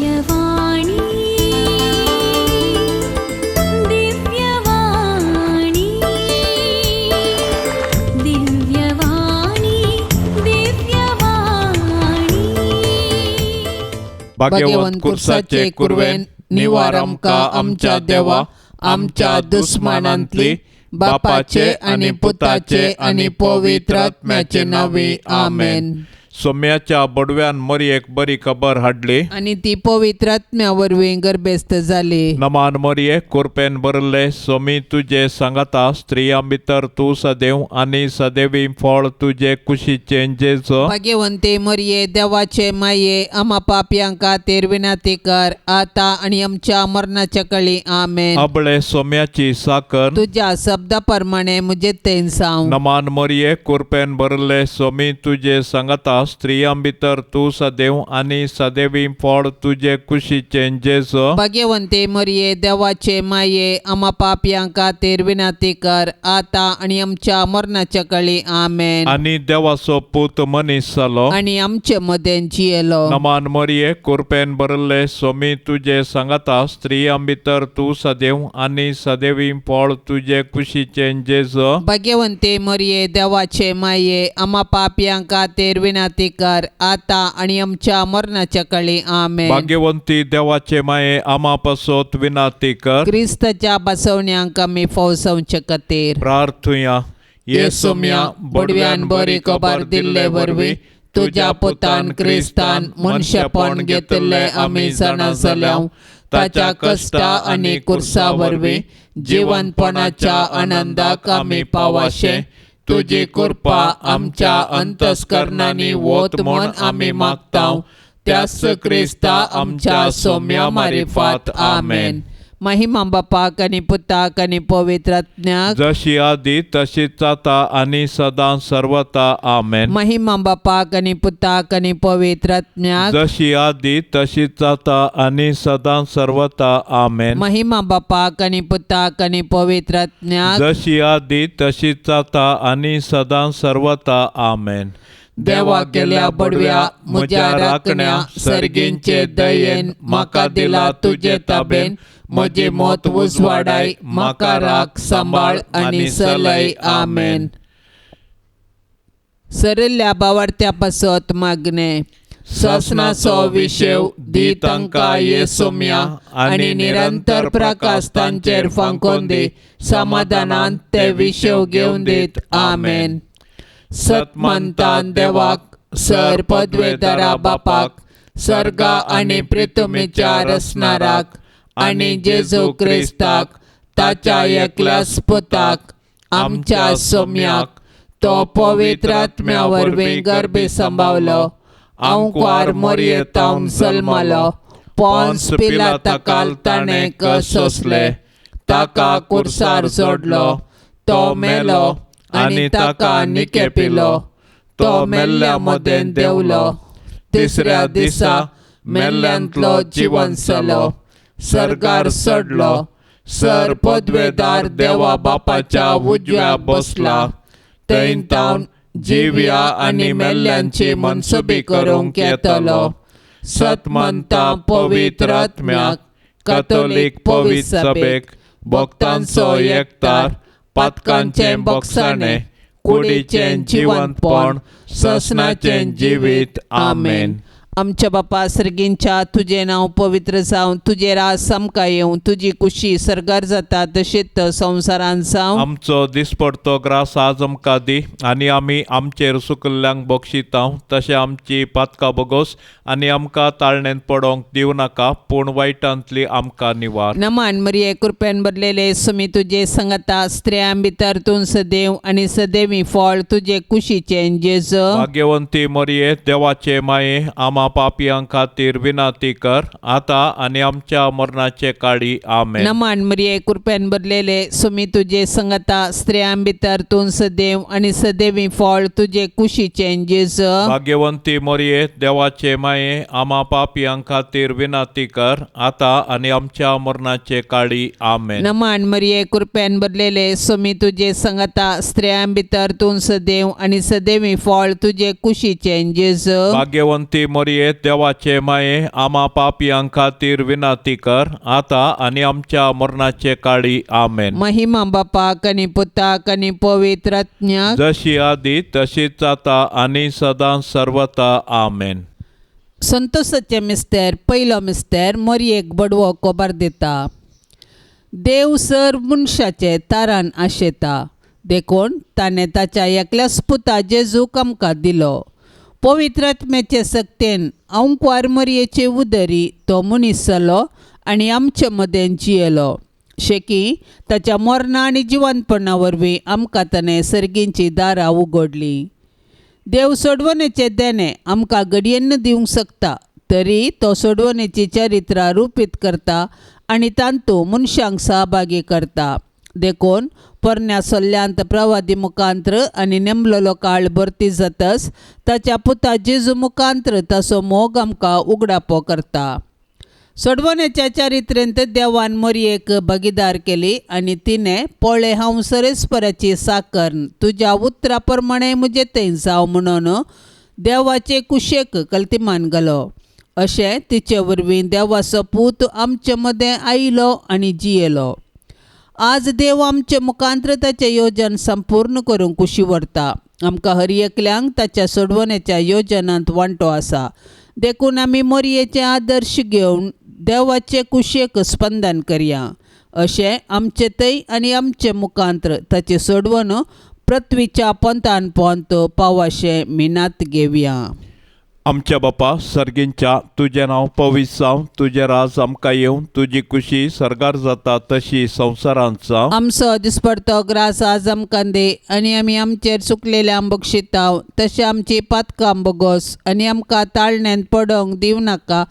दिव्यवाणी, दिव्यवाणी, दिव्यवाणी, दिव्यवाणी. भाग्यवंत कुर्साचे कुरवेन निवार आमकां आमच्या देवा, आमच्या दुस्मानांतली, बापाचे आनी पुताचे आनी पवित्र आत्म्याचे नांवी, आमेन. सोम्याच्या बडव्यान मरयेक बरी खबर हाडली आनी ती पवित्र आत्म्या वरवीं गर्भेस्त जाली. नमान मरये, कुरपेन भरले, सोमी तुजे सांगाता, स्त्रियां भितर तूं सदैव आनी सदैवी फळ तुजे कुशीचें जेजो. भाग्यवंते मरये, देवाचे माये, आमा पापयां खातीर विनंती कर, आता आनी आमच्या मरणाच्या कळी, आमेन. अबळे सोम्याची साकर. तुज्या शब्दा प्रमाणे म्हजे तेन जावं. नमान मरये, कुरपेन भरले, सोमी तुजे सांगाता, स्त्रियां भितर तूं सदैव आनी सदैवी फळ तुजे कुशीचें जेजो. भाग्यवंते मरये, देवाचे माये, आमा पापयां खातीर विनंती कर, आता आनी आमच्या मरणाच्या कळी, आमेन. आनी देवाचो पूत मनीस जालो आनी आमचे मदें जियेलो. नमान मरये, कुरपेन भरले, सोमी तुजे सांगाता, स्त्रियां भितर तूं सदैव आनी सदैवी फळ तुजे कुशीचें जेजो. भाग्यवंते मरये, देवाचे माये, आमा पापयां खातीर विनंती कर, आता आनी आमच्या मरणाच्या कळी, आमेन. भाग्यवंती देवाचे माये, आमा पासत विनाती कर. क्रिस्ताच्या बसवण्यांक आमी फौसवचे खातीर. प्रार्थुया. ये सोम्या, बडव्यान बरी खबर दिल्ले वरवीं तुज्या पुतान क्रिस्तान मनशेपण घेतिल्लें आमी जाणा जाल्या. ताच्या कश्टा आनी कुर्सा वरवीं जिवनपणाच्या आनंदाक आमी पावाशे तुजी कृपा आमच्या अंतस्करणांनी वत म्हूण आमी मागता, त्याच क्रिस्ता आमच्या सोम्या मारिफात, आमेन. महिमा बापाक आनी पुताक आनी पवित्र आत्म्याक. जशी आदी तशीच आता आनी सदां सर्वता, आमेन. महिमा बापाक आनी पुताक आनी पवित्र आत्म्याक. जशी आदी तशीच आता आनी सदां सर्वता, आमेन. महिमा बापाक आनी पुताक आनी पवित्र आत्म्याक. जशी आदी तशीच आता आनी सदां सर्वता, आमेन. देवा गेल्या बडव्या म्हज्या राखण्या, सर्गींचे दयेन म्हाका दिला तुजे ताबेन, म्हजी मत उजवाडाय, म्हाका राख, सांबाळ आनी सलय, आमेन. सरिल्ल्या बावडत्या पासत मागणें. ससनाचो विशेव दी तांकां ये सोम्या, आनी निरंतर प्रकाश तांचेर फांकोवन दी, समाधानान ते विशेव घेवन दीत, आमेन. सतमंतान देवाक, सर पदवेदारा बापाक, सर्गा आनी प्रितुमीच्या रसणाराक, आनी जेजू क्रिस्ताक, ताच्या एकल्याच पुताक, आमच्या सोम्याक, तो पवित्र आत्म्या वरवीं गर्भी सांबावलो, आंकवार मोरयेतावन जल्मलो, पोन्स पिलाताकाल ताणें कस सोंसले, ताका कुर्सार जोडलो, तो मेलो आनी ताका निकेपिलो, तो मेल्ल्या मदें देंवलो, तिसऱ्या दिसा मेल्ल्यांतलो जिवन जालो, सर्गार चडलो, सर पदवेदार देवा बापाच्या उजव्या बसला, थंय तावन जिव्या आनी मेल्ल्यांची मनसुबी करूंक येतलो. सतमंता पवित्र आत्म्याक, कथोलीक पवित्र सभेक, भक्तांचो एकतार, पातकांचें बक्षाणें, कुडीचें जिवंतपण, ससनाचें जिवीत, आमेन. आमच्या बापा सर्गींच्या, तुजें नांव पवित्र जावं, तुजें राज आमकां येवं, तुजी कुशी सर्गार जाता तशीच संवसारांत जावं. आमचो दिसपडतो ग्रास आज आमकां दी, आनी आमी आमचेर सुकल्ल्यांक बक्षिता तशें आमची पातकां बोगोस, आनी आमकां ताळणेंत पडोवंक दिवं नाका, पूण वायटांतली आमकां निवार. नमान मरिये, कृपेन भरलेले, सुमी तुजे संगता, स्त्रियां भितर तूं सदैव आनी सदैवी फळ तुजे कुशीचें जेजू. भाग्यवंती मरिये, देवाचे माये, आमा पापयां खातीर विनंती कर, आता आनी आमच्या मरणाचे काळी, आमेन. नमान मरिये, कृपेन भरलेले, सुमी तुजे संगता, स्त्रियां भितर तूं सदैव आनी सदैवी फळ तुजे कुशीचें जेजू. भाग्यवंती मरिये, देवाचे माये, आमा पापयां खातीर विनंती कर, आता आनी आमच्या मरणाचे काळी, आमेन. नमान मरिये, कृपेन भरलेले, सुमी तुजे संगता, स्त्रियां भितर तूं सदैव आनी सदैवी फळ तुजे कुशीचें जेजू. भाग्यवंती मरिये, मोरये देवाचे माये आमा पापयां खातीर विनंती कर आतां आनी आमच्या मरणाचे काळी. आमेन. महिमा बापाक आनी पुताक आनी पवित्र आत्म्याक. जशी आदी तशीच आतां आनी सदां सर्वता. आमेन. संतोषाचे मिस्तेर. पयलो मिस्तेर. मोरयेक बडवो कोबार दिता. देव सर मनशाचे तारान आशेता, देखून ताणें ताच्या एकल्याच पुता जेजूक आमकां दिलो. पवित्र आत्म्याचे सक्तेन अंकवार मोरयेचे उदरी तो मनीस जालो आनी आमचे मदें जियेलो. शेकी ताच्या मरणा आनी जिवनपणा वरवीं आमकां ताणें सर्गींची दारां उगडलीं. देव सोडवणेचें देणें आमकां घडयेन दिवंक शकता, तरी तो सोडवणेची चरित्रां रुपीत करता आनी तांतू मनशांक सहभागी करता. देखून पोरण्या सल्ल्यांत प्रवादी मुखांत्र आनी नेमलेलो काळ भरती जातच ताच्या पुता जेजू मुखांत्र ताचो मोग आमकां उगडापो करता. सोडवणेच्या चारित्रेंत देवान मोरयेक भागीदार केली आनी तिणें पळय हांव सरेस्पराची साकर, तुज्या उतरा प्रमाणें म्हजें थंय जावं म्हणून देवाचे कुशेक कल्तिमान घालो. अशें तिचे वरवीं देवाचो पूत आमचे मदें आयलो आनी जियेलो. आज देव आमचे मुखांत्र ताचें योजन संपूर्ण करूंक कुशी व्हरता. आमकां हर एकल्यांक ताच्या सोडवणेच्या योजनांत वांटो आसा. देखून आमी मोरयेचे आदर्श घेवन देवाचे कुशेक स्पंदन करया. अशें आमचे थंय आनी आमचे मुखांत्र ताचें सोडवण पृथ्वीच्या पोंतान पोंत पावाशें मिनात घेवया. आमच्या बापा सर्गींच्या, तुजें नांव पवित्र जावं, तुजें राज आमकां येवं, तुजी कुशी सर्गार जाता तशी संवसारांत जावं. आमचो दिसपडतो ग्रास आज आमकां दी आनी आमी आमचेर चुकलेल्या बक्षिताव तशें आमची पातकां बोगोस आनी आमकां ताळण्यांत पडोवंक दिवं नाका,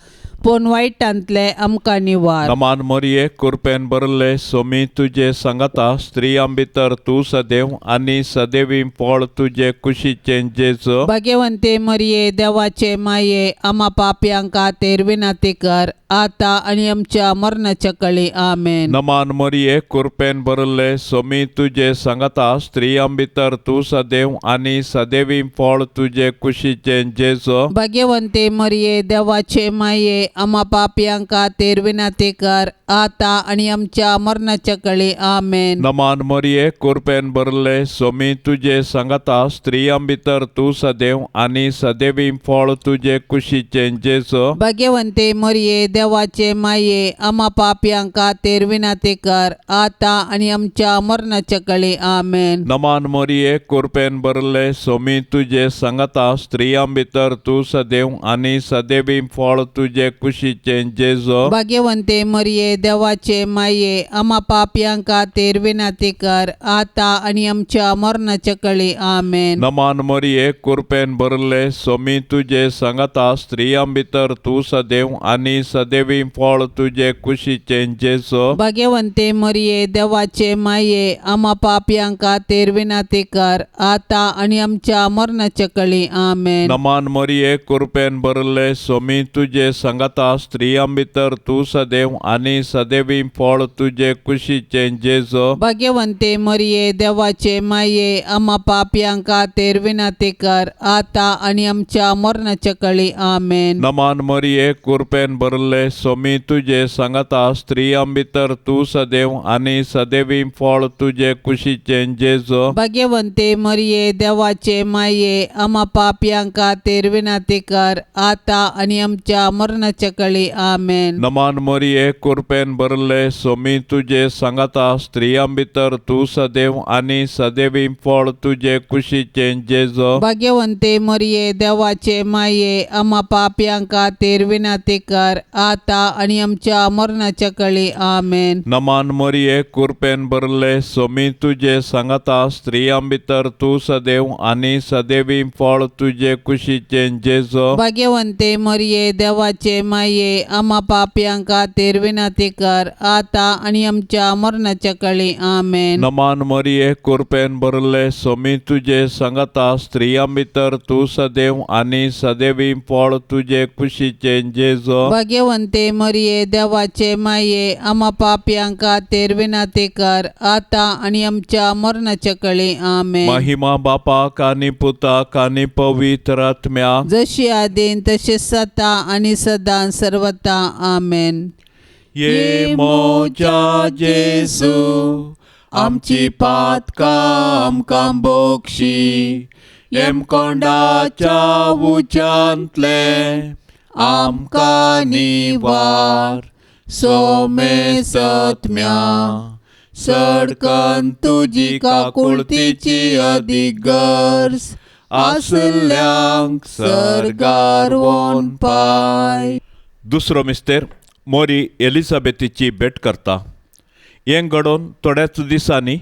पूण वायटांतलें आमकां निवार. नमान मोरये, कुरपेन भरले, सोमी तुजे सांगाता, स्त्रियां भितर तूं सदैव आनी सदैवी फळ तुजे कुशीचें जेजू. भाग्यवंते मरिये, देवाचे माये, आमा पापयांक खातीर विनंती कर आतां आनी आमच्या मरणाच्या कळी. आमेन. नमान मोरये, कुरपेन भरले, सोमी तुजे सांगाता, स्त्रियां भितर तूं सदैव आनी सदैवी फळ तुजे कुशीचें जेजू. भाग्यवंते मरिये, देवाचे माये, आमा पापयांक खातीर विनंती कर आतां आनी आमच्या मरणाच्या कळी. आमेन. नमान मोरये, कुरपेन भरले, सोमी तुजे सांगाता, स्त्रियां भितर तूं सदैव आनी सदैवी फळ तुजे कुशीचें जेजू. भाग्यवंते मरिये, देवाचे माये, आमा पापयांक खातीर विनंती कर आतां आनी आमच्या मरणाच्या कळी. आमेन. नमान मोरये, कुरपेन भरले, सोमी तुजे सांगाता, स्त्रियां भितर तूं सदैव आनी सदैवी फळ तुजे कुशीचें जेजू. भाग्यवंते मरिये, देवाचे माये, आमा पापयांक खातीर विनंती कर आतां आनी आमच्या मरणाच्या कळी. आमेन. नमान मोरये, कुरपेन भरले, सोमी तुजे सांगाता, स्त्रियां भितर तूं सदैव आनी सदैवी फळ तुजे कुशीचें जेजू. भाग्यवंते मरिये, देवाचे माये, आमा पापयांक खातीर विनंती कर आतां आनी आमच्या मरणाच्या कळी. आमेन. नमान मोरये, कुरपेन भरले, सोमी तुजे सांगाता, स्त्रियां भितर तूं सदैव आनी सदैवी फळ तुजे कुशीचें जेजू. भाग्यवंते मरिये, देवाचे माये, आमा पापयांक खातीर विनंती कर आतां आनी आमच्या मरणाच्या कळी. आमेन. नमान मोरये, कुरपेन भरले, सोमी तुजे सांगाता, स्त्रियां भितर तूं सदैव आनी सदैवी फळ तुजे कुशीचें जेजू. भाग्यवंते मरिये, देवाचे माये, आमा पापयांक खातीर विनंती कर आतां आनी आमच्या मरणाच्या कळी. आमेन. नमान मोरये, कुरपेन भरले, सोमी तुजे सांगाता, स्त्रियां भितर तूं सदैव आनी सदैवी फळ तुजे कुशीचें जेजू. भाग्यवंते मरिये, देवाचे माये, आमा पापयांक खातीर विनंती कर आतां आनी आमच्या मरणाच्या कळी. आमेन. नमान मोरये, कुरपेन भरले, सोमी तुजे सांगाता, स्त्रियां भितर तूं सदैव आनी सदैवी फळ तुजे कुशीचें जेजू. भाग्यवंते मरिये, देवाचे माये, आमा पापयांक खातीर विनंती विनाती कर, आतां आनी आमच्या मरणाच्या काळी. आमेन. नमान मरिये, कुरपेन भरले, सोमी तुजे सांगाता, स्त्रियां भितर तूं सदैव आनी सदैवी फळ तुजे कुशीचें जेजो. भाग्यवंते मरिये, देवाचे माये, आमा पापयां खातीर विनाती कर, आतां आनी आमच्या मरणाच्या काळी. आमेन. महिमा बापाक आनी पुताक आनी पवित्र आत्म्याक, जशी आदीन तशी सता आनी सदां सर्वता. आमेन. ये मोजा जेजू, आमची पातकां आमकां बोक्षी, येमकोंडाच्या उच्यांतले आमकां निवार, सोमे सत्म्या सडकन तुजी काकुळतीची अदीक गरज आसल्यांक सर्गार वोन पाय. दुसरो मिस्तेर, मोरी एलिझाबेथीची भेट करता. हें घडोवन थोड्याच दिसांनी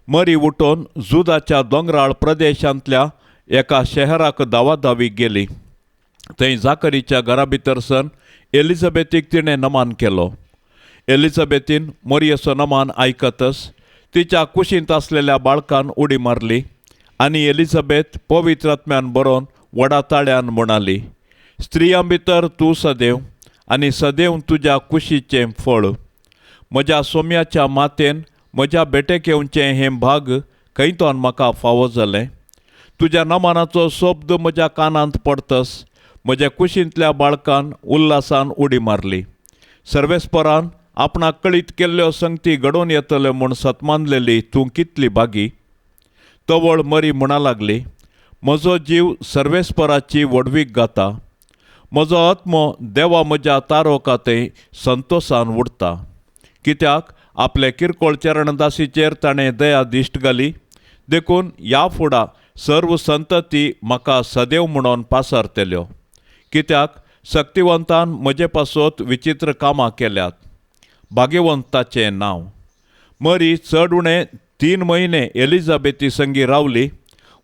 मरी उठोवन जुदाच्या दोंगराळ प्रदेशांतल्या एका शहराक धांवाधावी गेली. थंय जाकरीच्या घरा भितर सन एलिझाबेथीक तिणें नमान केलो. एलिझाबेथीन मोरयेचो नमान आयकतच तिच्या कुशींत आसलेल्या बाळकान उडी मारली आनी एलिझाबेथ पवित्र आत्म्यान बरोवन व्हडा ताळ्यान म्हणाली, स्त्रियां भितर तूं सदैव आनी सदैव तुज्या कुशीचें फळ. म्हज्या सोम्याच्या मातेन म्हज्या भेटेक येवचें हें भाग खंयतोन म्हाका फावो जालें? तुज्या नमानाचो शब्द म्हज्या कानांत पडतस म्हज्या कुशींतल्या बाळकान उल्हासान उडी मारली. सर्वेस्परान आपणाक कळीत केल्ल्यो संगती घडोवन येतल्यो म्हूण सतमानलेली तूं कितली भागी! तवळ मरी म्हणा लागली, म्हजो जीव सर्वेस्पराची व्हडवीक गाता, म्हजो आत्मो देवा म्हज्या तारोका थंय संतोसान उडता, कित्याक आपले किरकोळ चरणदासीचेर ताणें दया दिश्ट घाली. देखून ह्या फुडा सर्व संतती म्हाका सदैव म्हणून पासारतल्यो, कित्याक सक्तिवंतान म्हजे पासत विचित्र कामां केल्यात. भाग्यवंताचें नांव. मरी चड उणें 3 म्हयने एलिझाबेथी संगी रावली.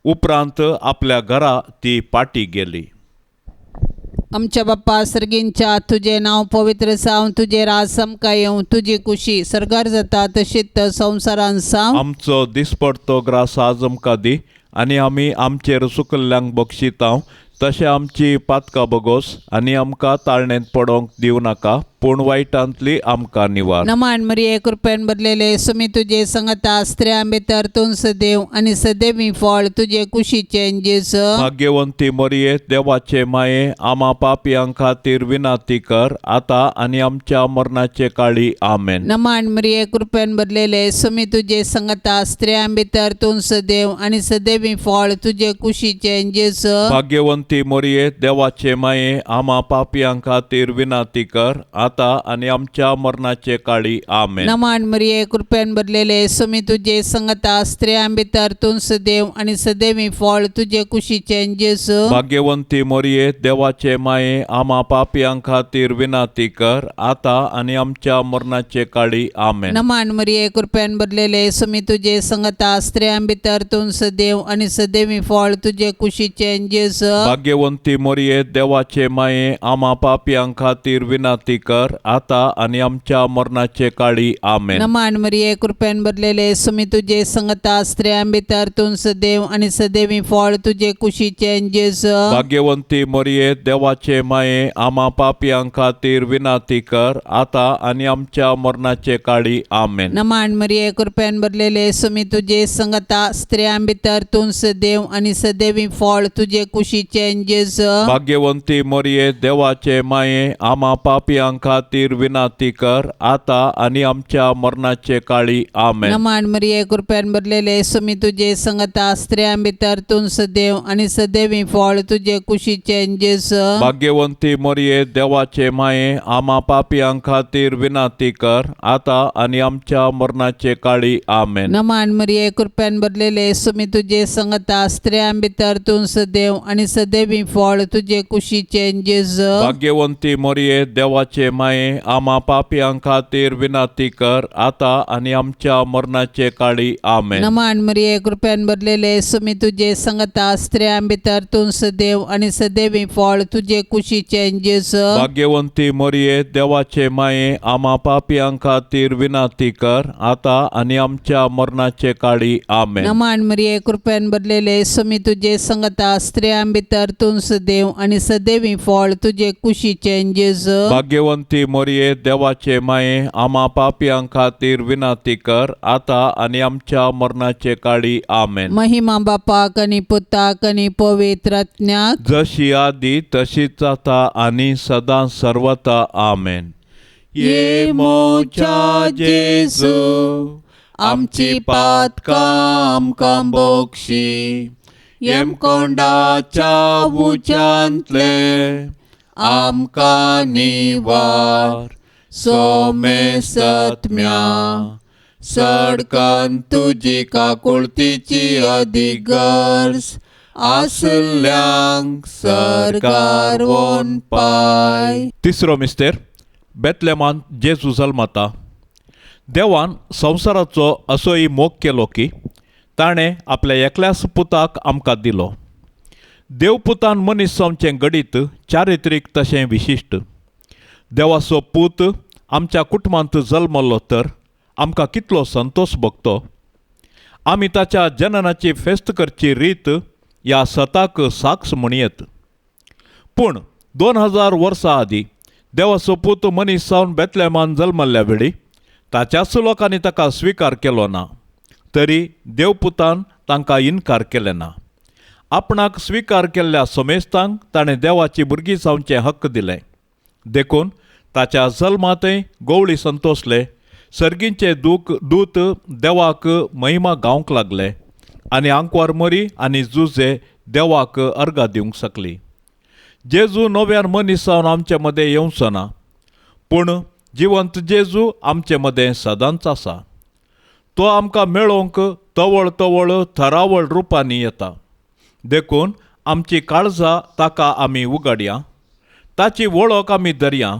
उपरांत आपल्या घरा ती पाटी गेली. आमच्या बाप्पा सर्गींच्या, तुझे नाव पवित्र जावं, तुझे राज आमकां येवं, तुजी कुशी सर्गार जाता तशीच संवसारान जावं. आमचो दिसपडतो ग्रास आज आमकां दी आनी आमी आमचेर चुकल्ल्यांक बक्षितांव तशें आमची पातकां बगोस आनी आमकां ताळणेंत पडोवंक दिवं नाका, पूण वायटांतली आमकां निवार. नमान मरिये, कृपेन भरलेले, सुमी तुझे संगता, स्त्रियां भितर तूं सदैव आनी सदैवी फळ तुझे कुशीचें जेजू. भाग्यवंती मरिये, देवाचे माये, आमा पापयां खातीर विनाती कर, आतां आनी आमच्या मरणाचे काळी. आमेन. नमान मरिये, कृपेन भरलेले, सुमी तुझे संगता, स्त्रियां भितर तूं सदैव आनी सदैवी फळ तुझे कुशीचें जेजू. भाग्यवंती मरिये, देवाचे माये, आमा पापयां खातीर विनाती कर, आतां आनी आमच्या मरणाचे काळी. आमेन. नमान मरिये, कृपेन भरलेले, सुमी तुझे संगता, स्त्रियां भितर तूं सदैव आनी सदैवी फळ तुझे कुशीचें जेजू. भाग्यवंती मरिये, देवाचे माये, आमा पापयां खातीर विनाती कर, आतां आनी आमच्या मरणाचे काळी. आमेन. नमान मरिये, कृपेन भरलेले, सुमी तुझे संगता, स्त्रियां भितर तूं सदैव आनी सदैवी फळ तुझे कुशीचें जेजू. भाग्यवंती मरिये, देवाचे माये, आमा पापयां खातीर विनाती कर, आतां आनी आमच्या मरणाचे काळी. आमेन. नमान मरिये, कृपेन भरलेले, सुमी तुझे संगता, स्त्रियां भितर तूं सदैव आनी सदैवी फळ तुझे कुशीचें जेजू. भाग्यवंती मरिये, देवाचे माये, आमा पापयां खातीर विनाती कर, आतां आनी आमच्या मरणाचे काळी. आमेन. नमान मरिये, कृपेन भरलेले, सुमी तुझे संगता, स्त्रियां भितर तूं सदैव आनी सदैवी फळ तुझे कुशीचें जेजू. भाग्यवंती मरिये, देवाचे माये, आमा पापयां खातीर विनाती कर, आतां आनी आमच्या मरणाचे काळी. आमेन. नमान मरिये, कृपेन भरलेले, सुमी तुझे संगता, स्त्रियां भितर तूं सदैव आनी सदैवी फळ तुझे कुशीचें जेजू. भाग्यवंती मरिये, देवाचे माये, आमा पापयां खातीर विनाती कर, आतां आनी आमच्या मरणाचे काळी. आमेन. नमान मरिये, कृपेन भरलेले, सुमी तुझे संगता, स्त्रियां भितर तूं सदैव आनी सदैवी फळ तुझे कुशीचें जेजू. भाग्यवंती मरिये, देवाचे माये, आमा पापयां खातीर विनंती कर आतां आनी आमच्या मरणाचे काळी. आमेन. नमान मरिये, कृपेन भरलेले, सुमी तुजे संगता, स्त्रियां भितर तूं सदैव आणि सदैवी फळ तुजे कुशीचे जेजू. भाग्यवंती मोरये, देवाचे माये, आमा पापयां खातीर विनंती कर आतां आनी आमच्या मरणाचे काळी. आमेन. नमान मरिये, कृपेन भरलेले, सुमी तुजे संगता, स्त्रियां भितर तूं सदैव आणि सदैवी फळ तुजे कुशीचे जेजू. भाग्यवंती मोरये, देवाचे माये, आमा पापयां खातीर विनंती कर आतां आनी आमच्या मरणाचे काळी. आमेन. महिमा बापाक आणि पुताक आणि पवित्र आत्म्याक, जशी आदी तशीच आता आनी सदां सर्वता. आमेन. ये मोच्या जेजू, आमची पातकां आमकां बोक्षी, येमकोंडाच्या उच्यांतले आमकां निवार, सोमेसत्म्या सडकन तुजी काकुळतीची अदीक गरज आसल्यांक सरकार वोन पाय. तिसरो मिस्तेर, बेतलेमान जेजू जल्मता. देवान संवसाराचो असोय मोग केलो की ताणें आपल्या एकल्याच पुताक आमकां दिलो. देवपुतान मनीस जावचें घडीत चारित्रीक तशें विशिश्ट. देवाचो पूत आमच्या कुटुंबांत जल्मल्लो तर आमकां कितलो संतोश भोगतो. आमी ताच्या जननाची फेस्त करची रीत ह्या सताक साक्ष म्हणयेत. पूण 2000 वर्सां आदीं देवाचो पूत मनीस जावन बेतलेमान जल्मल्ल्या वेळी ताच्याच लोकांनी ताका स्विकार केलो ना, तरी देवपुतान तांकां इनकार केले ना. आपणाक स्विकार केल्ल्या समेस्तांक ताणें देवाची भुरगीं जावचें हक्क दिलें. देखून ताच्या जल्मांतय गोवळी संतोसले, सर्गींचे दूत देवाक महिमा गावंक लागले आनी आंकवार मरी आनी जुजे देवाक अर्गां दिवंक शकली. जेजू नव्यान मनीस जावन आमचे मदें येवचो ना, पूण जिवंत जेजू आमचे मदें सदांच आसा. तो आमकां मेळोवंक तवळ तवळ थरावळ रुपांनी येता. देखून आमची काळजां ताका आमी उगडया, ताची वळख आमी धरया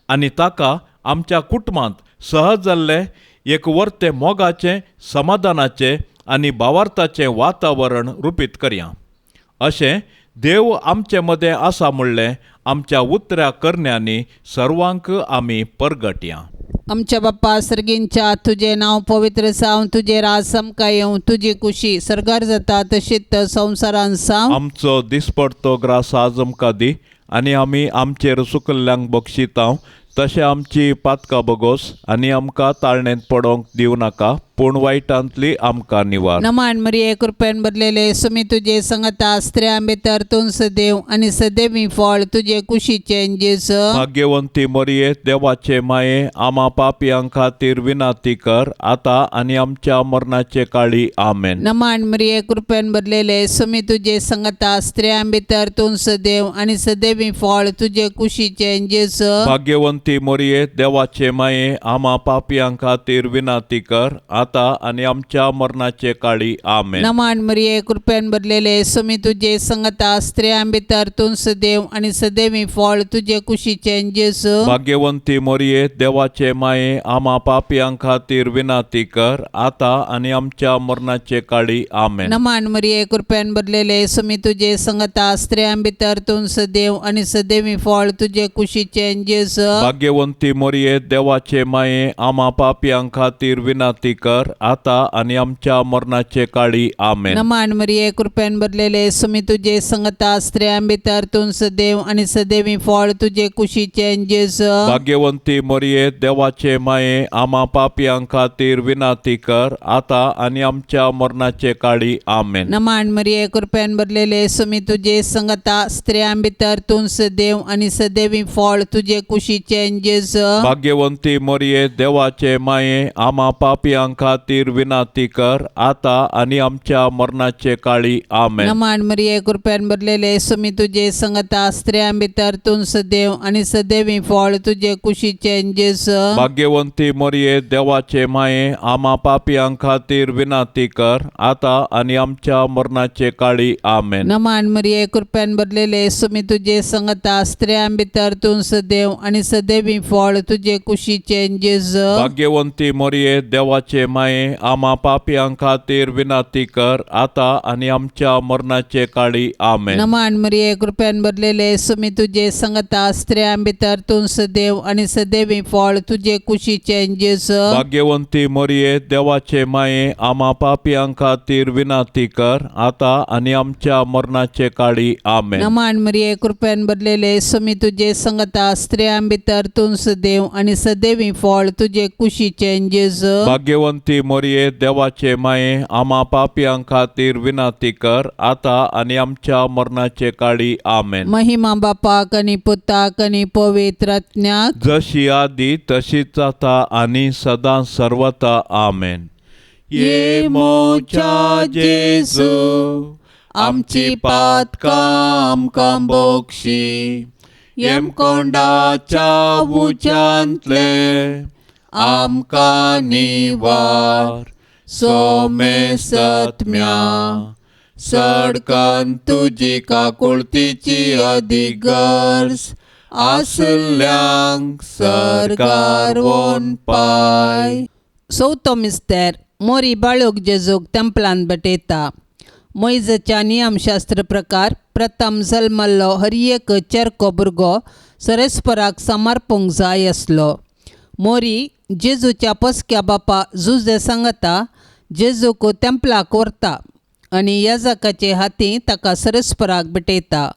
आनी ताका आमच्या कुटुंबांत सहज जाल्लें एक वर्तें मोगाचें, समाधानाचें आनी भावार्थाचें वातावरण रुपीत करया. अशें देव आमचे मदें आसा म्हणलें आमच्या उतऱ्या करण्यांनी सर्वांक आमी परगटया. आमच्या बाप्पा सर्गींच्या, तुजें नांव पवित्र जावं, तुजें राज आमकां येवं, तुजी कुशी सर्गार जाता तशीच संवसारान जावं. आमचो दिसपडतो ग्रास आज आमकां दी आनी आमी आमचेर चुकल्ल्यांक बक्षितांव तशें आमची पातकां बगोस आनी आमकां ताळणेंत पडोवंक दिवं नाका, पूण वायटांतली आमकां निवार. नमान मरिये, कृपेन भरलेले, सुमी तुजे संगता, स्त्रियां भितर तूं सदैव आणि सदैवी फळ तुजे कुशीचे जेजू. भाग्यवंती मरिये, देवाचे माये, आमा पापयां खातीर विनंती कर आतां आनी आमच्या मरणाचे काळी. आमेन. नमान मरिये, कृपेन भरलेले, सुमी तुजे संगता, स्त्रियां भितर तूं सदैव आणि सदैवी फळ तुजे कुशीचे जेजू. भाग्यवंती मोरये, देवाचे माये, आमा पापयां खातीर विनंती कर आतां आनी आमच्या मरणाचे काळी. आमेन. नमान मरिये, कृपेन भरलेले, सुमी तुजे संगता, स्त्रियां भितर तूं सदैव आणि सदैवी फळ तुजे कुशीचे जेजू. भाग्यवंती मोरये, देवाचे माये, आमा पापयां खातीर विनंती कर आतां आनी आमच्या मरणाचे काळी. आमेन. नमान मरिये, कृपेन भरलेले, सुमी तुजे संगता, स्त्रियां भितर तूं सदैव आणि सदैवी फळ तुजे कुशीचे जेजू. भाग्यवंती मोरये, देवाचे माये, आमा पापयां खातीर विनंती कर आतां आनी आमच्या मरणाचे काळी. आमेन. नमान मरिये, कृपेन भरलेले, सुमी तुजे संगता, स्त्रियां भितर तूं सदैव आणि सदैवी फळ तुजे कुशीचे जेजू. भाग्यवंती मोरये, देवाचे माये, आमा पापयां खातीर विनंती कर आतां आनी आमच्या मरणाचे काळी. आमेन. नमान मरिये, कृपेन भरलेले, सुमी तुजे संगता, स्त्रियां भितर तूं सदैव आणि सदैवी फळ तुजे कुशीचे जेजू. भाग्यवंती मोरये, देवाचे माये, आमा पापयां खातीर विनंती कर आतां आनी आमच्या मरणाचे काळी. आमेन. नमान मरिये, कृपेन भरलेले, सुमी तुजे संगता, स्त्रियां भितर तूं सदैव आणि सदैवी फळ तुजे कुशीचे जेजू. भाग्यवंती मोरये, देवाचे माये, आमा पापयां खातीर विनंती कर आतां आनी आमच्या मरणाचे काळी. आमेन. नमान मरिये, कृपेन भरलेले, सुमी तुजे संगता, स्त्रियां भितर तूं सदैव आणि सदैवी सदैवी फळ तुजे कुशीचें जेजू. भाग्यवंती मोरये, देवाचे माये, आमा पापयां खातीर विनंती कर, आता आनी आमच्या मरणाचे काळी. आमेन. नमान मरिये, कृपेन भरलेले, सुमी तुजे संगता, स्त्रियां भितर तूं सदैव आनी सदैवी फळ तुजे कुशीचें जेजू. भाग्यवंती मोरये, देवाचे माये, आमा पापयां खातीर विनंती कर, आता आनी आमच्या मरणाचे काळी. आमेन. नमान मरिये, कृपेन भरलेले, सुमी तुजे संगता, स्त्रियां भितर तूं सदैव आनी सदैवी फळ तुजे कुशीचें जेजू. भाग्यवंती मोरये, देवाचे माये, आमा पापयां खातीर विनंती कर, आता आनी आमच्या मरणाचे काळी. आमेन. महिमा बापाक आनी पुताक आनी पवित्र आत्म्याक. जशी आदी तशीच आता आनी सदां सर्वता. आमेन. ये मोच्या जेजू, आमची पातकां आमकां बोक्षी, येमकोंडाच्या उच्यांतले आमकां निवार, सोमे सत्म्या सडकन तुजी काकुळतीची अदीक गरज आसल्यांक सरकार वोन पाय. चवथो मिस्तेर. मोरी बाळूक जेजूक तेंपलान भेटयता. मोयजेच्या नियमशास्त्र प्रकार प्रथम जल्मल्लो हर एक चेरको भुरगो सरेस्पराक समर्पूंक जाय आसलो. मोरी जेजूच्या पोसक्या बापा जुजे सांगता जेजूक तेंपलाक व्हरता आनी याजकाचे हाती ताका सरेस्पराक भेटयता.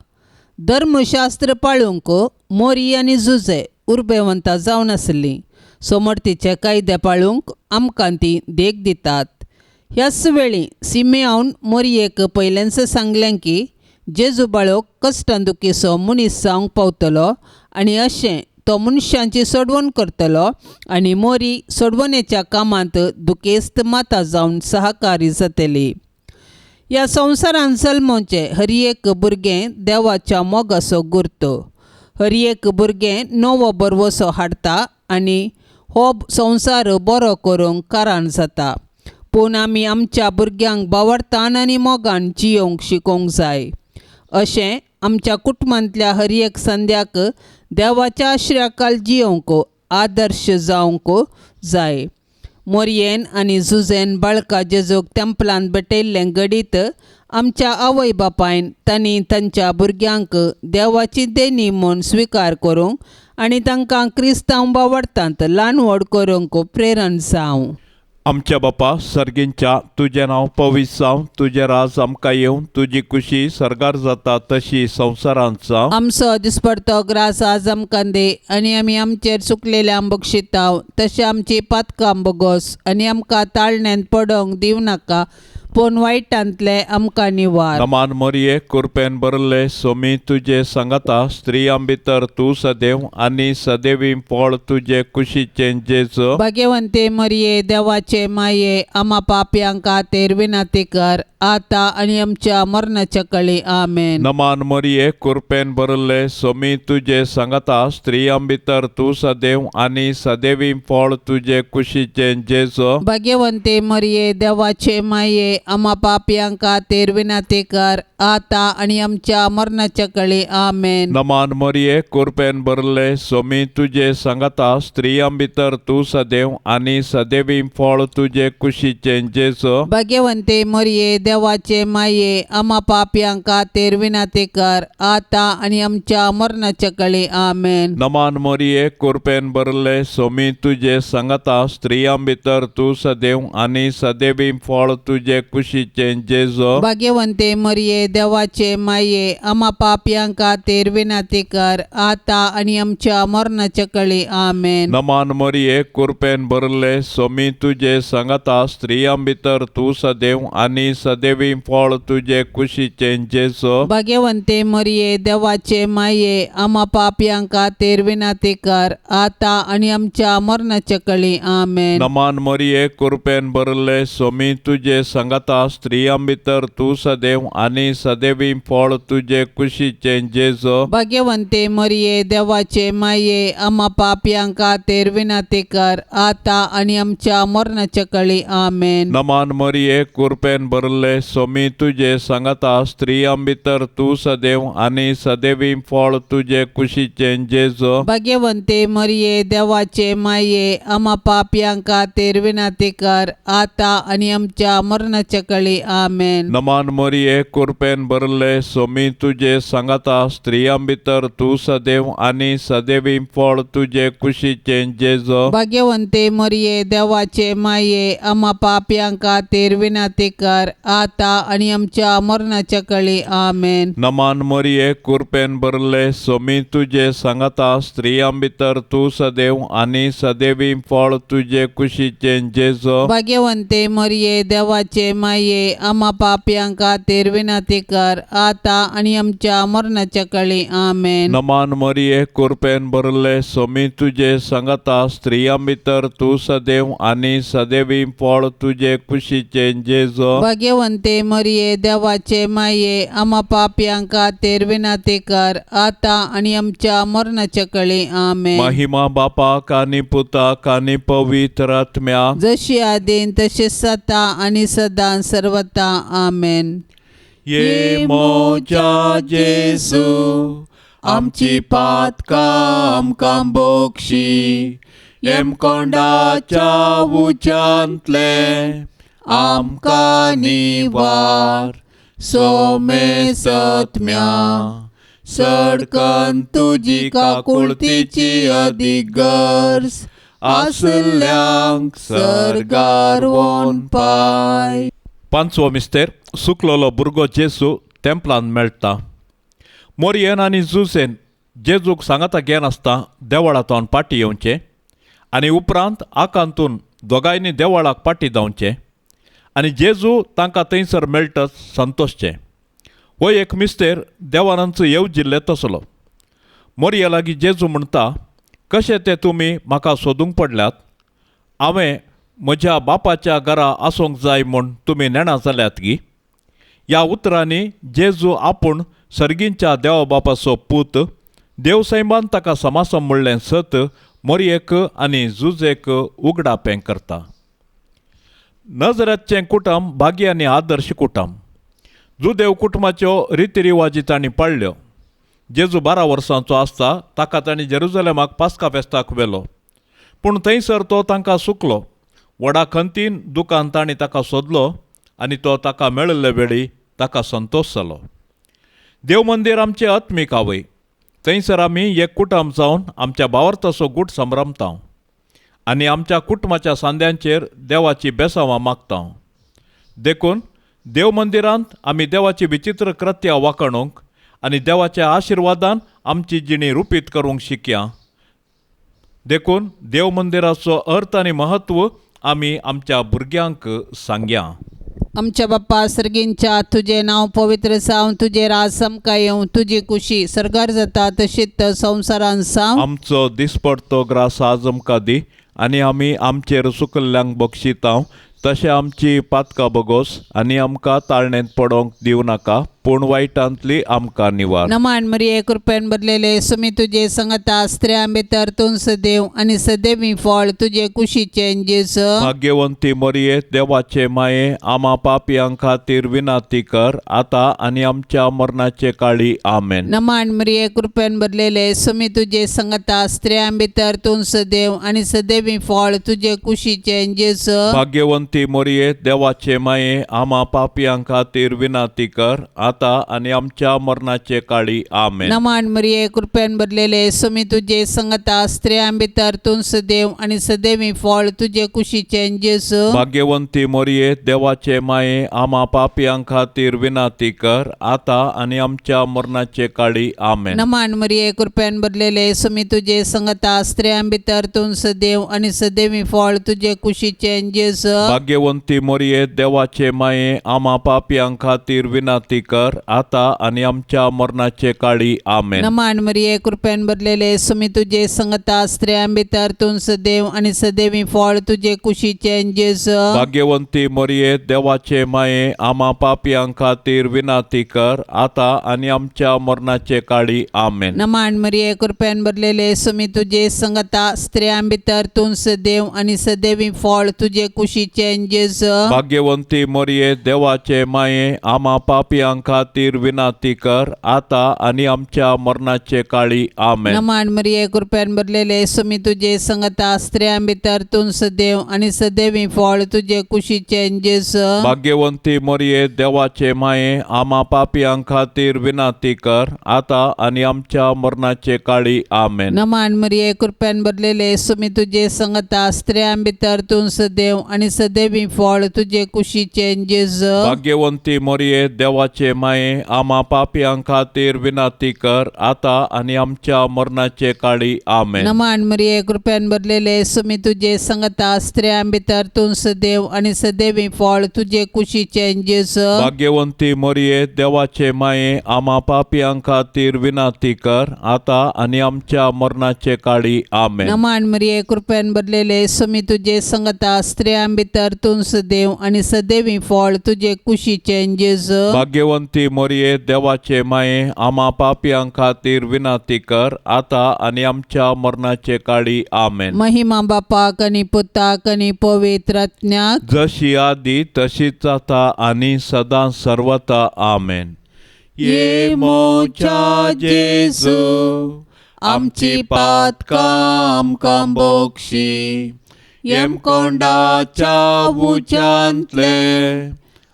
धर्मशास्त्र पाळूंक मोरी आनी जुजे उर्बेवंता जावन आसलीं. सोमर्तीचे कायदे पाळूंक आमकां ती देख दितात. ह्याच वेळी सिमेआवन मोरयेक पयलेंच सांगलें की जेजू बाळोक कश्टां दुखीचो मनीस जावंक पावतलो आनी अशें तो मनशांची सोडवण करतलो आनी मोरी सोडवणेच्या कामांत दुखेस्त माता जावन सहकारी जातली. ह्या संवसारांत जल्मोवचें हर एक भुरगें देवाच्या मोगाचो गुर्त. हर एक भुरगें नवो बरवसो हाडटा आनी हो संवसार बरो करूंक कारण जाता. पूण आमी आमच्या भुरग्यांक बावडतान आनी मोगान जियोवंक शिकोवंक जाय. अशें आमच्या कुटुंबांतल्या हर एक संद्याक देवाच्या आश्र्याकाल जियोवंक आदर्श जावंक जाय. मोरयेन आनी जुजेन बाळका जेजूक तेंपलान भेटयल्लें घडीत आमच्या आवय बापायन तांणी तांच्या भुरग्यांक देवाची देणी म्हूण स्विकार करूंक आनी तांकां क्रिस्तांव बावडटांत ल्हान व्हड करूंक प्रेरण जावं. आमच्या बापा सर्गींच्या, तुजें नांव पवित्र जावं, तुजें राज आमकां येवं, तुजी खुशी सर्गार जाता तशी संवसारांत जावं. आमचो दिसपडतो ग्रास आज आमकां दी आनी आमी आमचेर चुकलेल्या बक्षिताव तशें आमची पातकां बोगोस आनी आमकां ताळण्यांत पडोवंक दिवं नाका, पूण वायटांतले आमकां निवार. नमान मोरये, कुरपेन भरले, सोमी तुजे सांगाता, स्त्रियां भितर तूं सदैव आनी सदैवी फळ तुजे कुशीचें जेजू. भाग्यवंते मरिये, देवाचे माये, आमा पापयांक खातीर विनंती कर, आता आनी आमच्या मरणाच्या कळी. आमेन. नमान मोरये, कुरपेन भरले, सोमी तुजे सांगाता, स्त्रियां भितर तूं सदैव आनी सदैवी फळ तुजे कुशीचें जेजू. भाग्यवंते मरिये, देवाचे माये, आमा पापयांक खातीर विनंती कर, आता आनी आमच्या मरणाच्या कळी. आमेन. नमान मोरये, कुरपेन भरले, सोमी तुजे सांगाता, स्त्रियां भितर तूं सदैव आनी सदैवी फळ तुजे कुशीचें जेजू. भाग्यवंते मरिये, देवाचे माये, आमा पापयांक खातीर विनंती कर, आता आनी आमच्या मरणाच्या कळी. आमेन. नमान मोरये, कुरपेन भरले, सोमी तुजे सांगाता, स्त्रियां भितर तूं सदैव आनी सदैवी फळ तुजे कुशीचें जेजू. भाग्यवंते मरिये, देवाचे माये, आमा पापयांक खातीर विनंती कर, आता आनी आमच्या मरणाच्या कळी. आमेन. नमान मोरये, कुरपेन भरले, सोमी तुजे सांगाता, स्त्रियां भितर तूं सदैव आनी सदैवी फळ तुजे कुशीचें जेजू. भाग्यवंते मरिये, देवाचे माये, आमा पापयांक खातीर विनंती कर, आता आनी आमच्या मरणाच्या कळी. आमेन. नमान मोरये, कुरपेन भरले, सोमी तुजे सांगाता, स्त्रियां भितर तूं सदैव आनी सदैवी फळ तुजे कुशीचें जेजू. भाग्यवंते मरिये, देवाचे माये, आमा पापयांक खातीर विनंती कर, आता आनी आमच्या मरणाच्या कळी. आमेन. नमान मोरये, कुरपेन भरले, भरले, सोमी तुजे सांगाता, स्त्रियां भितर तूं सदैव आनी सदैवी फळ तुजे कुशीचें जेजो। भाग्यवंते मरिये, देवाचे माये, आमा पापयां खातीर विनंती कर, आतां आनी आमच्या मरणाच्या कळी। आमेन। नमान मोरये, कुरपेन भरले, सोमी तुजे सांगाता, स्त्रियां भितर तूं सदैव आनी सदैवी फळ तुजे कुशीचें जेजो। भाग्यवंते मरिये, देवाचे माये, आमा पापयां खातीर विनंती कर, आतां आनी आमच्या मरणाच्या कळी। आमेन। नमान मोरये, कुरपेन भरले, सोमी तुजे सांगाता, स्त्रियां भितर तूं सदैव आनी सदैवी फळ तुजे कुशीचें जेजो। भाग्यवंते मरिये, देवाचे माये, आमा पापयां खातीर विनंती कर, आतां आनी आमच्या मरणाच्या कळी। आमेन। नमान मोरये, कुरपेन भरले, सोमी तुजे सांगाता, स्त्रियां भितर तूं सदैव आनी सदैवी फळ तुजे कुशीचें जेजो। भाग्यवंते मरिये, देवाचे माये, आमा पापयां खातीर विनंती कर, आतां आनी आमच्या मरणाच्या कळी। आमेन। महिमा बापाक आनी पुताक आनी पवित्र आत्म्याक, जशी आदीन तशी सता आनी सदां सर्वता। आमेन। ये मोजा जेजू, आमची पातकां आमकां बोक्षी, येमकोंडाच्या उच्यांतले आमकां निवार, सोमे सत्म्या सडकन तुजी काकुळतीची अदीक गरज आसल्यांक सर्गार वोन पाय। पांचवो मिस्तेर, सुकलोलो भुरगो जेजू तेंपलान मेळटा। मोरयेन आनी जुसेन जेजूक सांगाता घेनासता देवळांतल्यान पाटी येवचें आनी उपरांत आकांतून दोगांयनी देवळाक पाटी धांवचें आनी जेजू तांकां थंयसर मेळटच संतोशचें। हो एक मिस्तेर देवानांचो येवजिल्ले तसलो। मोरये लागीं जेजू म्हणटा, कशें ते तुमी म्हाका सोदूंक पडल्यात? हांवें म्हज्या बापाच्या घरा आसूंक जाय म्हूण तुमी नेणा जाल्यात गी? ह्या उतरांनी जेजू आपूण सर्गींच्या देवा बापाचो पूत, देवसैमान ताका समासम म्हणलें सत मोरयेक आनी जुजेक उगडापें करता। नजरेतचें कुटुंब भागी आनी आदर्श कुटुंब। जुदेव कुटुंबाच्यो रितीरिवाजी तांणी पाळ्ळ्यो। जेजू 12 वर्सांचो आसता ताका तांणी जेरुजलेमाक पास्का फेस्ताक व्हेलो, पूण थंयसर तो तांकां सुकलो। व्हडा खंतीन दुकान तांणी ताका सोदलो आनी तो ताका मेळिल्ले वेळी ताका संतोश जालो। देव मंदीर आमचें आत्मीक आवय, थंयसर आमी एक कुटुंब जावन आमच्या भावार्थाचो गूट संभ्रमता आनी आमच्या कुटुंबाच्या सांद्यांचेर देवाची बेसावां मागता। देखून देव मंदिरांत आमी देवाची विचित्र कृत्या वाखणूंक आनी देवाच्या आशिर्वादान आमची जिणी रुपीत करूंक शिकया। देखून देव मंदिराचो अर्थ आनी म्हत्व आमी आमच्या भुरग्यांक सांगया। आमच्या बाप्पा सर्गींच्या, तुझे नांव पवित्र जावं, तुझे राज आमकां येवं, तुजी कुशी सर्गार जाता तशीच संवसारान जावं। आमचो दिसपडतो ग्रास आज आमकां दी आनी आमी आमचेर सुकल्ल्यांक बक्षितांव तशें आमची पातकां बगोस आनी आमकां ताळणेंत पडोवंक दिवं नाका, पूण वायटांतली आमकां निवार। नमान मरिये, कृपेन भरलेले, सुमी तुजे संगता, स्त्रियां भितर तूं सदैव आनी सदैवी फळ तुजे कुशीचें जेजू। भाग्यवंती मरिये, देवाचे माये, आमा पापयां खातीर विनंती कर, आतां आनी आमच्या मरणाचे काळी। आमेन। नमान मरिये, कृपेन भरलेले, सुमी तुजे संगता, स्त्रियां भितर तूं सदैव आनी सदैवी फळ तुजे कुशीचें जेजू। भाग्यवंती मरिये, देवाचे माये, आमा पापयां खातीर विनंती कर, आतां आनी आमच्या मरणाचे काळी। आमेन। नमान मरिये, कृपेन भरलेले, सुमी तुजे संगता, स्त्रियां भितर तूं सदैव आनी सदैवी फळ तुजे कुशीचें जेजू। भाग्यवंती मरिये, देवाचे माये, आमा पापयां खातीर विनंती कर, आतां आनी आमच्या मरणाचे काळी। आमेन। नमान मरिये, कृपेन भरलेले, सुमी तुजे संगता, स्त्रियां भितर तूं सदैव आनी सदैवी फळ तुजे कुशीचें जेजू। भाग्यवंती मरिये, देवाचे माये, आमा पापयां खातीर विनंती कर, कर आता आनी आमच्या मरणाचे काळी. आमेन. नमान मरिये, कृपेन भरलेले, सुमी तुझे संगता, स्त्रियां भितर तूं सदैव आणि सदैवी फळ तुझे कुशीचे जेजू. भाग्यवंती मोरये, देवाचे माये, आमा पापयां खातीर विनाती कर आता आनी आमच्या मरणाचे काळी. आमेन. नमान मरिये, कृपेन भरलेले, सुमी तुझे संगता, स्त्रियां भितर तूं सदैव आणि सदैवी फळ तुझे कुशीचे जेजू. भाग्यवंती मोरये, देवाचे माये, आमा पापयां खातीर विनाती कर आता आनी आमच्या मरणाचे काळी. आमेन. नमान मरिये, कृपेन भरलेले, सुमी तुझे संगता, स्त्रियां भितर तूं सदैव आणि सदैवी फळ तुझे कुशीचे जेजू. भाग्यवंती मोरये, देवाचे माये, आमा पापयां खातीर विनाती कर आता आनी आमच्या मरणाचे काळी. आमेन. नमान मरिये, कृपेन भरलेले, सुमी तुझे संगता, स्त्रियां भितर तूं सदैव आणि सदैवी फळ तुझे कुशीचे जेजू. भाग्यवंती मोरये, देवाचे माये, आमा पापयां खातीर विनाती कर आता आनी आमच्या मरणाचे काळी. आमेन. नमान मरिये, कृपेन भरलेले, सुमी तुझे संगता, स्त्रियां भितर तूं सदैव आणि सदैवी फळ तुझे कुशीचे जेजू. भाग्यवंती मोरये, देवाचे माये, आमा पापयां खातीर विनाती कर आता आनी आमच्या मरणाचे काळी. आमेन. नमान मरिये, कृपेन भरलेले, सुमी तुझे संगता, स्त्रियां भितर तूं सदैव आणि सदैवी फळ तुझे कुशीचे जेजू. भाग्यवंती मोरये, देवाचे माये, आमा पापयां खातीर विनाती कर आता आनी आमच्या मरणाचे काळी. आमेन. महिमा बापाक आणि पुताक आणि पवित्र आत्म्याक, जशी आदी तशीच आता आनी सदां सर्वता. आमेन. ये मोच्या जेजू, आमची पातकां आमकां बोक्षी, येमकोंडाच्या उच्यांतले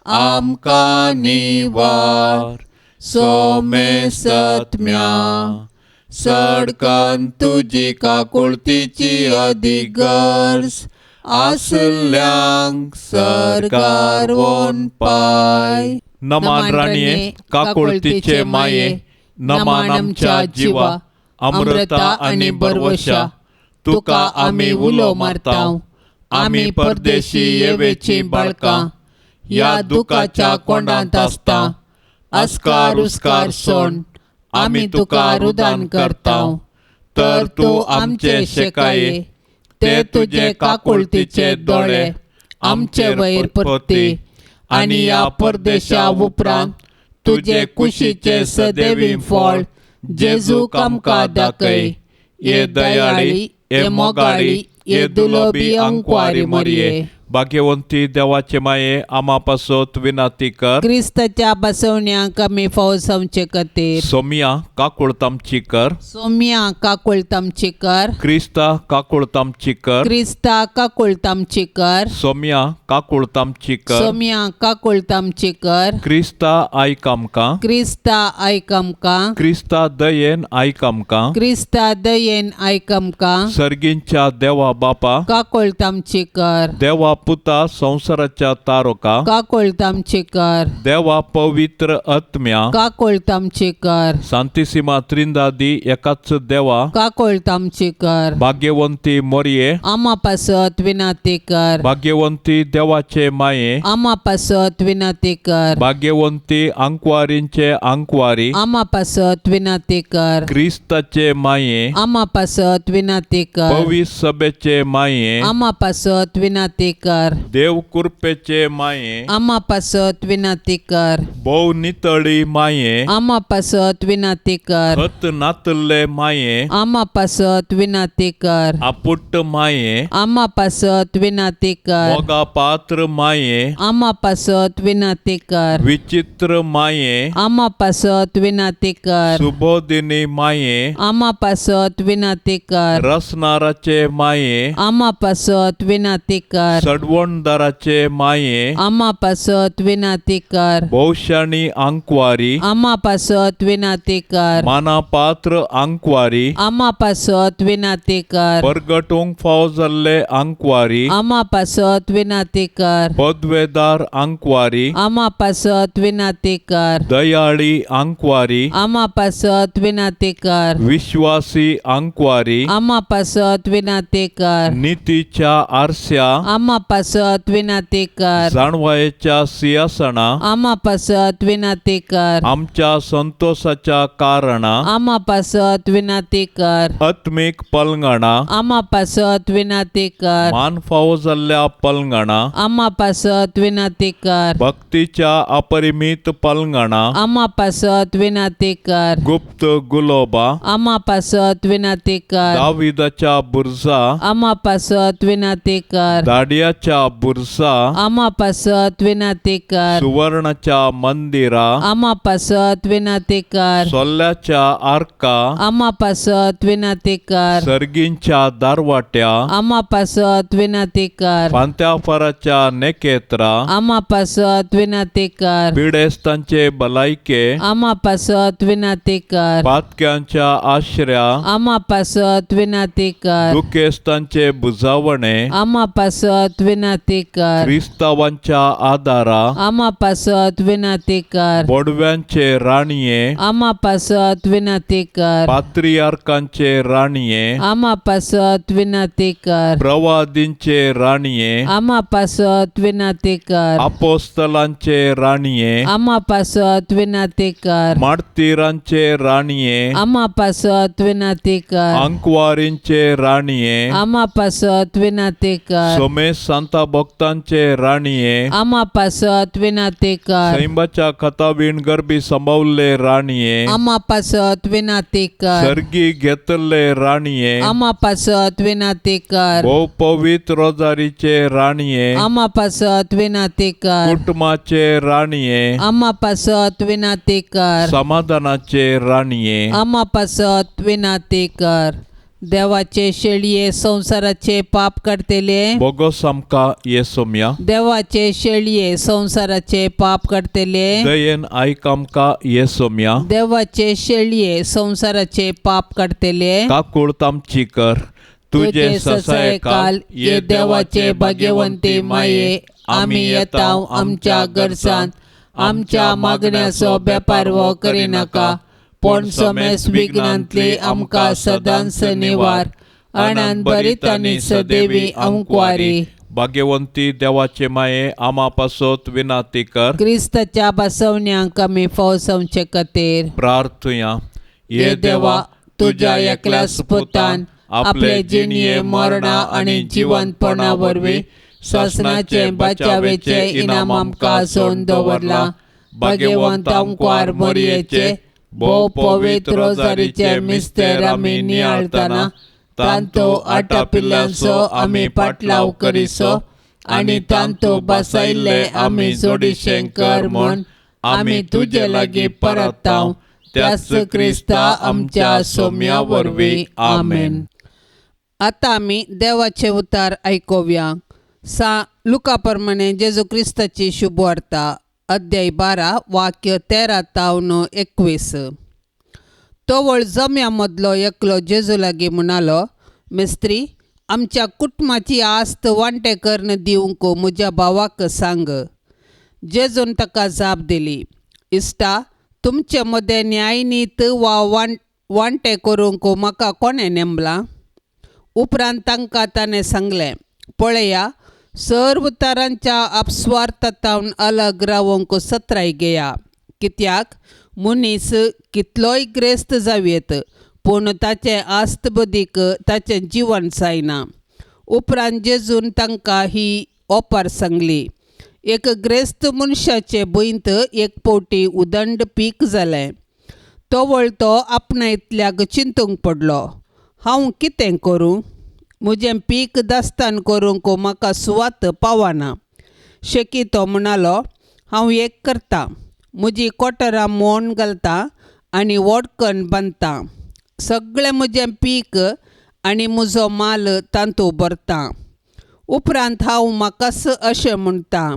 आमकां निवार, सोमेसत्म्या सडकन तुजी काकुळतीची अदीक गरज आसल्यांक सरकार वोन पाय. नमान राणये, काकुळतीचे माये, नमान आमच्या जिवा, अमृता आनी बरवशा, तुका आमी उलो मारता. आमी परदेशी येवेची बाळकां, ह्या दुखाच्या कोंडांत आसता, अस्कार उस्कार सोण आमी तुका रुदान करता. तर तूं आमचे शेकाये, ते तुजे काकुळतीचे दोळे आमचे वयर परती, आनी ह्या परदेशा उपरांत तुजे कुशीचे सदैवी फळ जेजूक आमकां दाखय. ये दयाळी, ये मोगाळी, ये दुलोबी अंकवारी मोरये, भाग्यवंती देवाचे माये, आमा पासत विनाती कर. क्रिस्ताच्या बसवण्याक आमी फौज खातीर. सोमिया काकुळतामची कर. सोम्या काकुळतामची कर. क्रिस्ता काकुळतामची कर. क्रिस्ता काकुळतामची कर. सोमिया काकुळतामची कर. सोम्या काकुळतामची कर. क्रिस्ता आयक आमकां. क्रिस्ता आयक आमकां. क्रिस्ता दयेन आयक आमकां. क्रिस्ता दयेन आयक आमकां. सर्गींच्या देवा बापा, काकुळतामची कर. देवा पुता संवसाराच्या तारोका, काकुळतामची कर. देवा पवित्र आत्म्या, काकुळतामची कर. सांतिसिमा त्रिंदादी एकाच देवा, काकुळतामची कर. भाग्यवंती मोरये, आमा पासत विनाती कर. भाग्यवंती देवाचे माये, आमा पासत विनाती कर. भाग्यवंती आंकवारींचे आंकवारी, आमा पासत विनाती कर. क्रिस्ताचे माये, आमा पासत विनाती कर. पवित्र सभेचे माये, आमा पासत विनाती कर. देव कृपेचे माये, आमा पासत विनाती कर. भोव नितळी माये, आमा पासत विनाती कर. खत नातल्ले माये, आमा पासत विनाती कर. आपुट्ट माये, आमा पासत विनाती कर. मोगा पात्र माये, आमा पासत विनाती कर. विचित्र माये, आमा पासत विनाती कर. सुबोधिनी माये, आमा पासत विनाती कर. रसनाराचे माये, आमा पासत विनाती कर. सडवणदाराचे माये, आमा पासत विनाती कर. भोवशाणी आंकवारी, आमा पासत विनाती कर. मानापात्र आंकवारी, आमा पासत विनाती कर. परगटूंक फाव जाल्ले आंकवारी, आमा पासत विनाती कर. पदवेदार आंकवारी, आमा पासत विनाती कर. दयाळी आंकवारी, आमा पासत विनाती कर. विश्वासी आंकवारी, आमा पासत विनाती कर. नितीच्या आरस्या, आमा पासत विनाती कर. जाणवायेच्या सिंहासना, आमा पासत विनाती कर. आमच्या संतोषाच्या कारणा, आमा पासत विनाती कर. आत्मीक पलंगणा, आमा पासत विनाती कर. मान फावो जाल्ल्या पलंगणा, आमा पासत विनाती कर. भक्तीच्या अपरिमीत पलंगणा, आमा पासत विनाती कर. गुप्त गुलोबा, आमा पासत विनाती कर. दाविदाच्या बुरजा, आमा पासत विनाती कर. दाडियाच्या बुरजा, आमा पासत विनाती कर. सुवर्णाच्या मंदिरा, आमा पासत विनाती कर. सोल्ल्याच्या आर्का, आमा पासत विनाती कर. सर्गींच्या दारवाट्या, आमा पासत विनाती कर. फांत्याफाराच्या नेकेत्रा, आमा पासत विनाती कर. पिडेस्तांचे भलायके, आमा पासत विनाती कर. पातक्यांच्या आश्र्या, आमा पासत विनाती कर. दुखेस्तांचे बुजावणे, आमा पासत विनाती कर. क्रिस्तावांच्या आदारा, आमा पासत विनाती कर. बोडव्यांचे राणये, आमा पासत विनाती कर. पात्रियार्कांचे राणये, आमा पासत विनाती कर. प्रवादींचे राणये, आमा पासत विनाती कर. अपोस्तलांचे राणये, आमा पासत विनाती कर. मार्तीरांचे राणये, आमा पासत विनाती कर. अंकवारींचे राणये, आमा पासत विनाती कर. सोमेश सांता भक्तांचे राणये, आमा पासत विनाती कर. सैंबाच्या कथावीण गर्भी संभवल्ले राणये, आमा पासत विनाती कर. सर्गी घेतल्ले राणये, आमा पासत विनाती कर. भोव पवित्र रोजारीचे राणये, आमा पासत विनाती कर. कुटुंबाचे राणये, आमा पासत विनाती कर. समाधानाचे राणये, आमा पासत विनाती कर. देवाचे शेळये संवसाराचे पाप काडटले. बोगोस आमकां ये सोम्या. देवाचे शेळये संवसाराचे पाप काडटले. दयेन आयक आमकां ये सोम्या. देवाचे शेळये संवसाराचे पाप काडटले. काकूळ आमची कर. तुजे ससायकाल ये देवाचे भाग्यवंती माये, आमी येता आमच्या गरजांत, आमच्या मागण्याचो बेपारवो करिनाका, पूण समेस विघ्नांतली आमकां सदांच निवार. अनंत बरीत आनी सदैवी अंकवारी. भाग्यवंती देवाचे माये, आमा पासत विनाती कर. क्रिस्ताच्या बसवण्यांक आमी फौसवचे खातीर प्रार्थुया. हे देवा, तुज्या एकल्याच पुतान आपले जिणये मरणा आनी जिवंतपणा वरवीं सासणाचे बचावेचे इनाम आमकां सोन दवरलां. भाग्यवंत आमकार मोरयेचे भोव पवित्र रोजारीचे मिस्तेर आमी नियाळतना तांतो आटापिल्ल्यांचो आमी पाटलाव करिसो आनी तांतो बसायल्ले आमी जोडीशें कर म्हूण आमी तुजे लागीं परताव, त्याच क्रिस्ता आमच्या सोम्या वरवीं. आमेन. आतां आमी देवाचे उतार आयकुया. सा लुका प्रमाणे जेजू क्रिस्ताची शुभवार्ता, अध्याय 12 वाक्य 13 तावन 21. तोवळ जम्या मदलो एकलो जेजू लागीं म्हणालो, मिस्त्री, आमच्या कुटुंबाची आस्त वांटे करून दिवंक म्हज्या भावाक सांग. जेजून ताका जाप दिली, इश्टा, तुमचे मदें न्यायनीत वा वांटे करूंक म्हाका कोणें नेमलां? उपरांत तांकां ताणें सांगलें, पळया, सर्व तरांच्या अपस्वार्थांतावन अलग रावंक सत्राय घेया. कित्याक मनीस कितलोय ग्रेस्त जावयेत, पूण ताचें आस्तबदीक ताचें जिवन जायना. उपरांत जेजून तांकां ही ओपार सांगली, एक ग्रेस्त मनशाचे भुंयत एक फावटी उदंड पीक जालें. तवळ तो आपणा इतल्याक चिंतूंक पडलो, हांव कितें करूं? म्हजें पीक दास्तान करूंक म्हाका सुवात पावना. शेकी तो म्हणालो, हांव एक करतां, म्हजी कोटरां मोण घालतां आनी वडकण बांदतां, सगळें म्हजें पीक आनी म्हजो माल तातूंत भरतां. उपरांत हांव म्हाकाच अशें म्हणटां,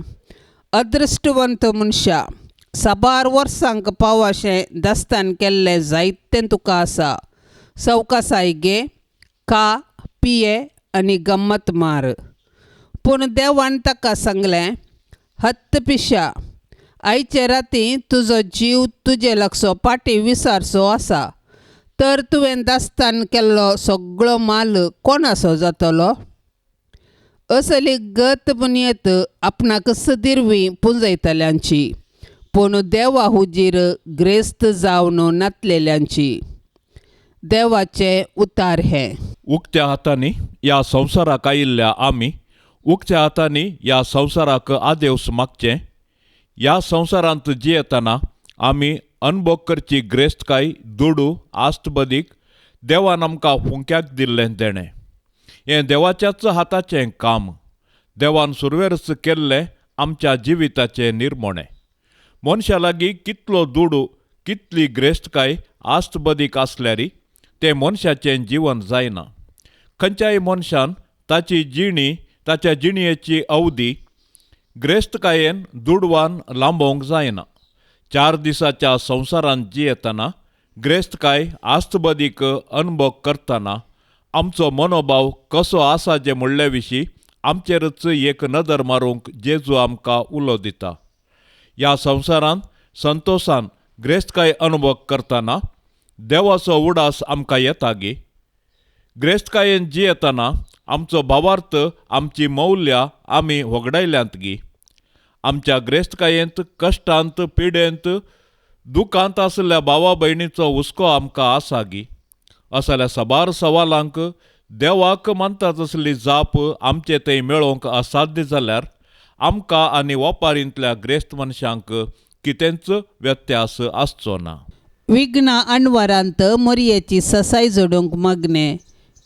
अदृश्टवंत मनशा, साबार वर्सांक पाव अशें दास्तान केल्लें जायतें तुका आसा, सवकासाय घे, खा, पिये आनी गम्मत मार. पूण देवान ताका सांगलें, हत्त पिशा, आयचे राती तुजो जीव तुजे लागसो पाटी विसारचो आसा, तर तुवें दास्तान केल्लो सगळो माल कोणाचो जातलो? असली गत बुनयत आपणाक सदिरवी पुंजयतल्यांची, पूण देवा हुजीर ग्रेस्त जावन नातलेल्यांची. देवाचे उतार हे. उक्त्या हातांनी ह्या संवसाराक आयिल्ल्या आमी उक्त्या हातांनी ह्या संवसाराक आदेवस मागचें. ह्या संवसारांत जियेतना आमी अनभोग करची ग्रेस्तकाय, दुडू, आस्त बदीक देवान आमकां फुंक्याक दिल्लें देणें. हें देवाच्याच हाताचें काम. देवान सुरवेरच केल्लें आमच्या जिविताचें निर्मणें. मनशा लागीं कितलो दुडू, कितली ग्रेस्तकाय, आस्त बदीक आसल्यारी तें मनशाचें जिवन जायना. खंयच्याय मनशान ताची जिणी, ताच्या जिणयेची अवधी ग्रेस्तकायेन दुडवान लांबोवंक जायना. 4 दिसाच्या संवसारांत जियेतना ग्रेस्तकाय, आस्तबदीक अनभोग करतना आमचो मनोभाव कसो आसा जे म्हणले विशीं आमचेरच एक नदर मारूंक जेजू आमकां उलो दिता. ह्या संवसारांत संतोशान ग्रेस्तकाय अनुभव करतना देवाचो उडास आमकां येता गी? ग्रेस्तकायेन जियेतना आमचो भावार्थ, आमची मौल्यां आमी होगडायल्यांत गी? आमच्या ग्रेस्तकायेंत, कश्टांत, पिडेंत, दुखांत आशिल्ल्या भावा भयणीचो हुस्को आमकां आसा गी? असल्या साबार सवालांक देवाक मानता तसली जाप आमचे थंय मेळोवंक असाध्य जाल्यार आमकां आनी वपारींतल्या ग्रेस्त मनशांक कितेंच व्यत्यास आसचो ना. विघ्ना अणवरांत मोरयेची ससाय जोडूंक मागणे.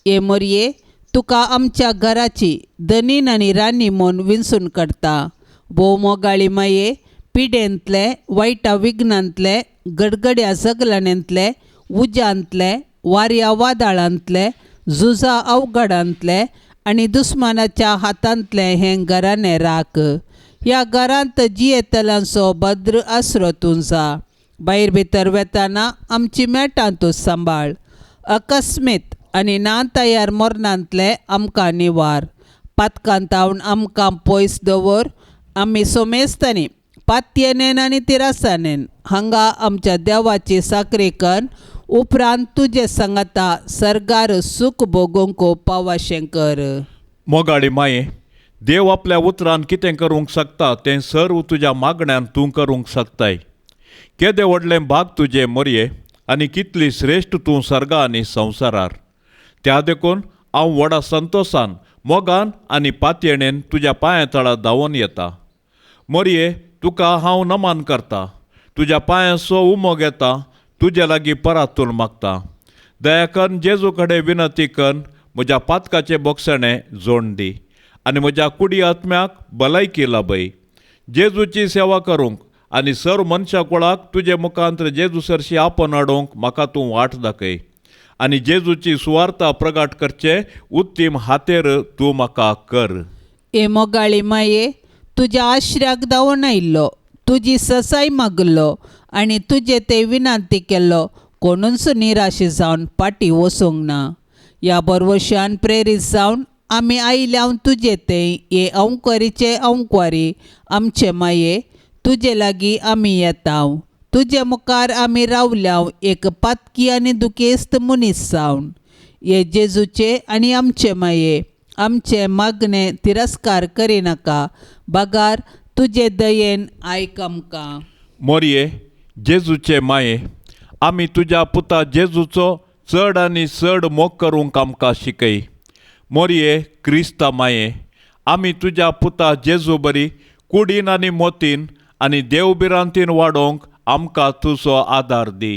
हे मोरये, तुका आमच्या घराची धनीन आनी राणी म्हूण विंचून काडटा. भोव मोगाळी माये, पिडेंतले, वायटा विघ्नांतले, गडगड्या जगलाण्यांतले, उज्यांतले, वाऱ्या वादळांतले, झुजा अवघडांतले आनी दुस्मानाच्या हातांतले हें घराणें राख. ह्या घरांत जियेतल्यांचो भद्र आसरो तूं जा. भायर भितर वेताना आमची मेटां तूं सांबाळ. अकस्मीत आनी ना तयार मरणांतले आमकां निवार. पातकांतावन आमकां पयस दवर. आमी सोमेस्तांनी पातयेनेन आनी तिरासानेन हांगा आमच्या देवाची साकरी कर. उपरांत तुजे सांगाता सर्गार सूख भोगूंक पावाशें कर. मोगाळी माये, देव आपल्या उतरान कितें करूंक शकता तें सर्व तुज्या मागण्यान तूं करूंक शकताय. केदें व्हडलें भाग तुजें मोरये आनी कितली श्रेश्ठ तूं सर्गा आनी संवसारार. त्या देखून हांव व्हडा संतोशान, मोगान आनी पातयेणेन तुज्या पांया तळा धांवून येता. मोरये, तुका हांव नमन करता. तुज्या पांयांचो उमो घेता. तुजे लागीं परातून मागता. दया करून जेजू कडेन विनंती करून म्हज्या पातकाचें बोगसणें जोड दी आनी म्हज्या कुडी आत्म्याक भलायकी लाभय. जेजूची सेवा करूंक आनी सर्व मनशा कुळाक तुजे मुखांत जेजू सरशी आपोवन हाडूंक म्हाका तूं वाट दाखय आनी जेजूची सुवार्ता प्रगाट करचे उत्तीम हातेर तूं म्हाका कर. हे मोगाळी माये, तुज्या आश्र्याक धांवून आयिल्लो, तुजी ससाय मागलो आनी तुजे ते विनंती केल्लो कोणूच निराश जावन फाटीं वचूंक ना. ह्या बरवशान प्रेरीत जावन आमी आयल्या तुजे ते हे अंकवारीचे अंकवारी आमचे माये, तुजे लागीं आमी येता. तुजे मुखार आमी रावल्या एक पातकी आनी दुखेस्त मनीस जावन. हे जेजूचे आनी आमचे माये, आमचे मागणे तिरस्कार करिनाका, बगार तुजे दयेन आयक आमकां. मोरये, जेजूचे माये, आमी तुज्या पुता जेजूचो चड आनी चड मोग करूंक आमकां शिकय. मोरये, क्रिस्ता माये, आमी तुज्या पुता जेजू बरी कुडीन आनी मोतीन आनी देवभिरांतीन वाडोवंक आमकां तुजो आदार दी.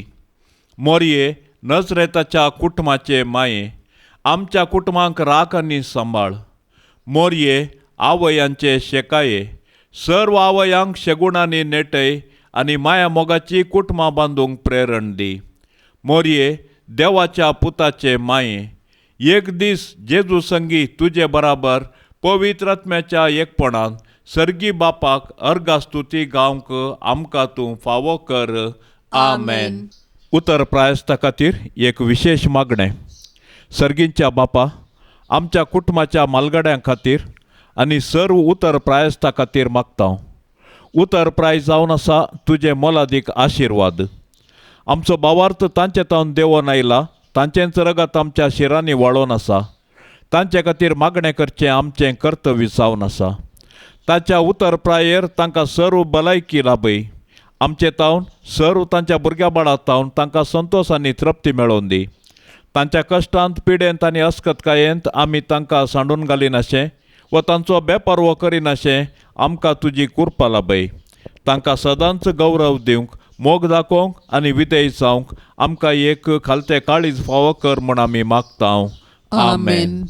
मोरये, नजरेताच्या कुटुंबाचे माये, आमच्या कुटुंबांक राख आनी सांबाळ. मोरये, आवयांचे शेकाये, सर्व आवयांक शेगुणांनी नेटय आनी माया मोगाची कुटुंबां बांदूंक प्रेरण दी. मोरये, देवाच्या पुताचे माये, एक दीस जेजू संगी तुजे बराबर पवित्र आत्म्याच्या एकपणान सर्गी बापाक अर्गास्तुती गावंक आमकां तूं फावो कर. आमेन. उतर प्रायस्ता खातीर एक विशेश मागणें. सर्गींच्या बापा, आमच्या कुटुंबाच्या मालगाड्यां खातीर आनी सर्व उतर प्रायस्ता खातीर मागता. उतर प्राय जावन आसा तुजे मोलादीक आशिर्वाद. आमचो भावार्थ तांचे तावन देंवोन आयला, तांचेंच रगत आमच्या शिरांनी व्हाळोन आसा. तांचे खातीर मागणें करचें आमचें कर्तव्य जावन आसा. ताच्या उतर प्रायेर तांकां सर्व भलायकी लाभय. आमचे तावन सर्व तांच्या भुरग्या बाळा तावन तांकां संतोश आनी तृप्ती मेळोवन दी. तांच्या कश्टांत पिडेंत आनी अस्कतकायेंत आमी तांकां सांडून घालिनाशें वा तांचो बेपारवो करिनाशें आमकां तुजी कृपा लाभय. तांकां सदांच गौरव दिवंक, मोग दाखोवंक आनी विधेय जावंक आमकां एक खालतें काळीज फावो कर म्हूण आमी मागता. आमेन.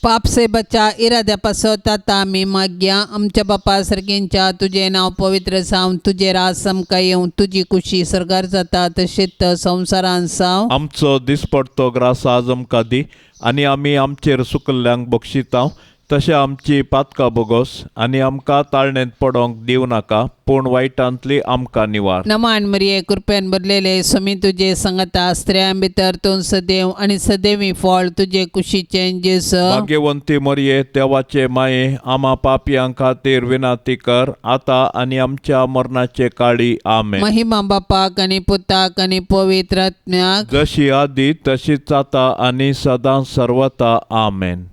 पाप से बचा इराद्या पासत आतां आमी मागया. आमच्या बापा सर्गींच्या तुजें नांव पवित्र जावं, तुजें राज आमकां येवं, तुजी कुशी सर्गार जाता तशेंच संवसारान जावं. आमचो दिसपडतो ग्रास आज आमकां दी आनी आमी आमचेर सुकल्ल्यांक बक्षितांव तशें आमची पातकां बोगोस आनी आमकां ताळणेंत पडोंक दिवं नाका, पूण वायटांतली आमकां निवार. नमान मरिये, कृपेन भरलेले, स्वामी तुजे संगता, स्त्रियां भितर तूं सदैव आनी सदैवी फळ तुजे कुशीचें जेजू. भाग्यवंती मरिये, देवाचे माये, आमा पापयां खातीर विनंती कर आतां आनी आमच्या मरणाचे काळी. आमेन. महिमा बापाक आनी पुताक आनी पवित्र आत्म्याक, जशी आदी तशीच आतां आनी सदां सर्वता. आमेन.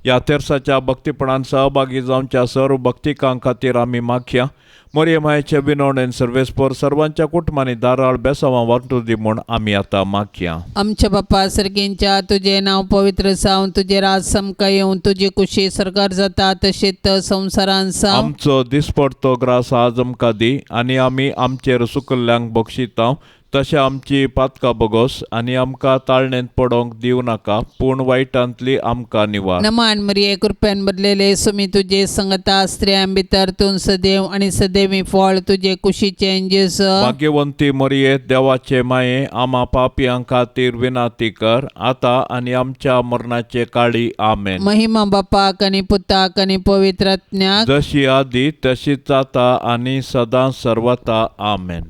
ह्या तेर्साच्या भक्तीपणान सहभागी जावच्या सर्व भक्तिकां खातीर आमी मागया. मोरये मायेचे विनवणेन सर्वेस्पोर सर्वांच्या कुटुंबांनी दाराळ बेसावां वांटू दी म्हूण आमी आतां मागया. आमच्या बापा सर्गींच्या तुजें नांव पवित्र जावं, तुजें राज आमकां येवं, तुजी कुशी सर्गार जाता तशेंच संवसारान जावं. आमचो दिसपडतो ग्रास आज आमकां दी आनी आमी आमचेर सुकल्ल्यांक बक्षितांव तशें आमची पातकां बोगोस आनी आमकां ताळणेंत पडोंक दिवं नाका, पूण वायटांतली आमकां निवार. नमान मरिये, कृपेन भरलेले, स्वामी तुजे संगता, स्त्रियां भितर तूं सदैव आनी सदैवी फळ तुजे कुशीचें जेजू. भाग्यवंती मरिये, देवाचे माये, आमा पापयां खातीर विनंती कर आतां आनी आमच्या मरणाचे काळी. आमेन. महिमा बापाक आनी पुताक आनी पवित्र आत्म्याक, जशी आदी तशीच आतां आनी सदां सर्वता. आमेन.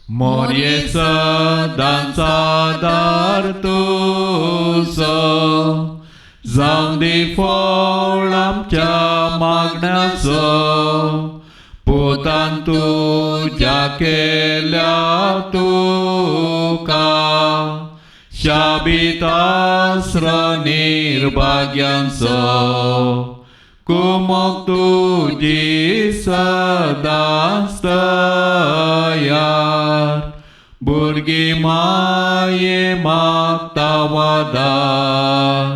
मोरये सदांचा दार तुजो, जावं दी फळ आमच्या मागण्याचो, पुतान तुज्या केल्या तुका शाबीत आसरो निर्भाग्यांचो, कुमोक तुजी सदांच तयार, भुरगीं माये मागता वादार,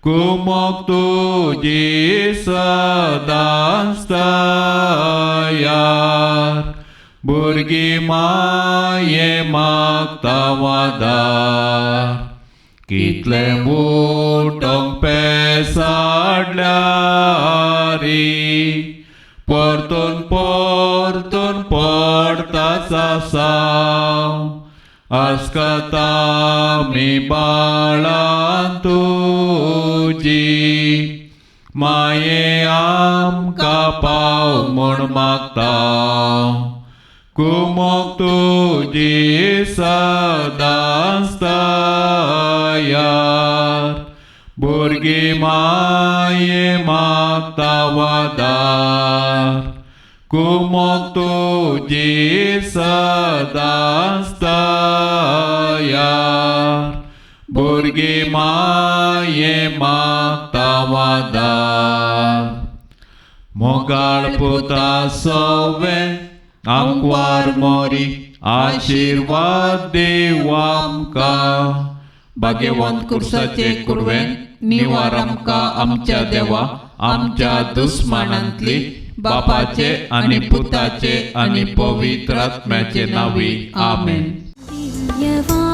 कुमोक तुजी सदांच तयार, भुरगीं माये मागता वादार. कितले उठोंक पेसाडल्यारी, परतून परतून पडताच आसाव, आस्कता आमी बाळां तुजी, माये आमकां पाव म्हूण मागता, कुमोक तुजी सदांच तयार, भुरगीं माये मागता वादार, कुमोक तुजी सदांच तयार, भुरगीं माये मागता वादार. मोगाळ पुता सवे आंकवार मोरी, आशिर्वाद देव आमकां, भाग्यवंत कुर्साचे कुरवेन निवार आमकां आमच्या देवा, आमच्या दुस्मानांतली, बापाचे आनी पुताचे आनी पवित्र आत्म्याचे नांवी. आमेन. दिव्यवाणी.